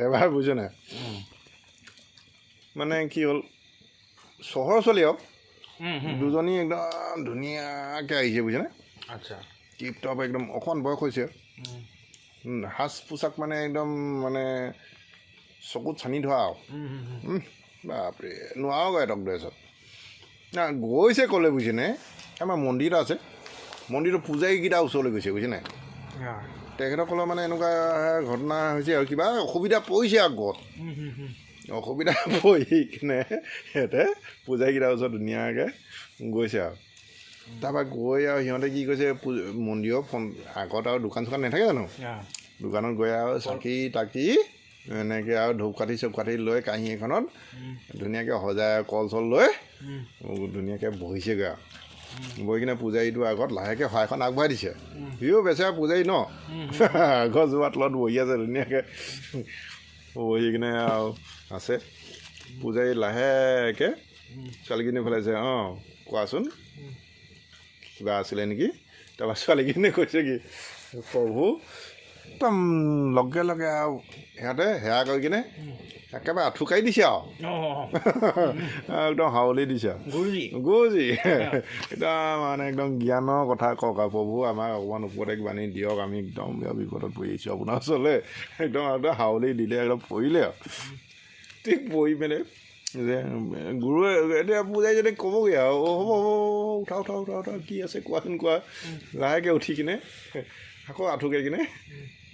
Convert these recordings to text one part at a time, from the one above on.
এবাৰ বুজিছ নাই, মানে কি হ'ল, চহৰৰ ছোৱালী আৰু দুজনী একদম ধুনীয়াকৈ আহিছে, বুজিছেনে? টিপ টপ একদম, অকণমান বয়স হৈছে, সাজ পোছাক মানে একদম মানে চকুত চানি ধৰা আৰু। বাপৰে, নোৱাৰোগৈ এটক ড্ৰেছত না। গৈছে ক'লে বুজিছেনে, আমাৰ মন্দিৰ এটা আছে, মন্দিৰটোৰ পূজাৰীকেইটা ওচৰলৈ গৈছে, বুজিছেনে? তেখেতসকলৰ মানে এনেকুৱা ঘটনা হৈছে আৰু কিবা অসুবিধা পৰিছে আৰু ঘৰত অসুবিধা পৰি কিনে সিহঁতে পূজাৰীকেইটাৰ ওচৰত ধুনীয়াকৈ গৈছে আৰু তাৰপৰা গৈ আৰু সিহঁতে কি কৈছে, মন্দিৰৰ ফোন আগত আৰু দোকান চোকান নাথাকে জানো? দোকানত গৈ আৰু চাকি তাকি এনেকৈ আৰু ধূপকাঠি চূপকাঠি লৈ কাঁহী এখনত ধুনীয়াকৈ সজাই কল চল লৈ ধুনীয়াকৈ বহিছেগৈ আৰু বহি কিনে পূজাৰীটোৰ আগত লাহেকৈ শৰাইখন আগবঢ়াই দিছে। সিও বেচেৰা পূজাৰী ন, গছজোপা তলত বহি আছে ধুনীয়াকৈ বহি কিনে আৰু আছে। পূজাৰী লাহেকৈ ছোৱালীজনী ফালে, "অঁ, কোৱাচোন, কিবা আছিলে নেকি?" তাৰপৰা ছোৱালীজনীয়ে কৈছে কি, "প্ৰভু।" একদম লগে লগে আৰু সিহঁতে সেৱা কৰি কিনে একেবাৰে আঁঠু কাঢ়ি দিছে আৰু একদম হাউলি দিছে আৰু। গুৰুজী। গুৰুজী, একদম মানে একদম জ্ঞানৰ কথা কওক আৰু প্ৰভু, আমাক অকণমান উপদেশ বাণী দিয়ক, আমি একদম বেয়া বিপদত পৰি আহিছোঁ আপোনাৰ ওচৰলৈ। একদম একদম হাউলি দিলে, একদম পৰিলে আৰু ঠিক পৰি পিনে যে গুৰুৱে এতিয়া পূজাৰীজনে ক'বগৈ আৰু, "হ'ব হ'ব, উঠা উঠা উঠা উঠা, কি আছে কোৱাচোন কোৱা।" লাহেকৈ উঠি কিনে আকৌ আঁঠু কাঢ়ি কিনে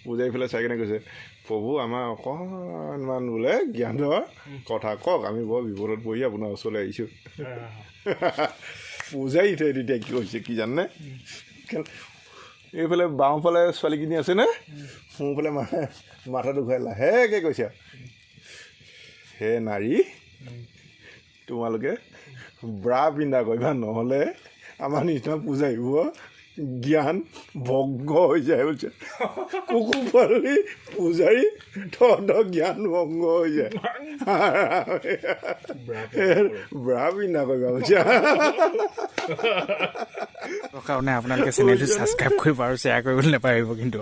পূজাৰী ফালে চাই কিনে কৈছে, "প্ৰভু, আমাৰ অকণমান বোলে জ্ঞানৰ কথা কওক, আমি বৰ বিপদত পৰি আপোনাৰ ওচৰলৈ আহিছোঁ।" পূজাৰীটোৱে তেতিয়া কি কৈছে কি জানেনে? এইফালে বাওঁফালে ছোৱালীখিনি আছেনে, সোঁফালে মানে মাথাটো ঘূৰাই লাহেকৈ কৈছে, "হে নাৰী, তোমালোকে ব্ৰা পিন্ধা কৰিবা, নহ'লে আমাৰ নিচিনা পূজাৰীবোৰৰ জ্ঞান ভংগ হৈ যায়।" বুজিছে, কুকুৰ পোৱালি পূজাৰী, তহঁতৰ জ্ঞান ভংগ হৈ যায়, ব্ৰা পিন্ধা কৰিবা, বুজিছা? কাৰণে আপোনালোকে চেনেলটো ছাবস্ক্ৰাইব কৰিব আৰু শ্বেয়াৰ কৰিবলৈ নাপাহৰিব কিন্তু।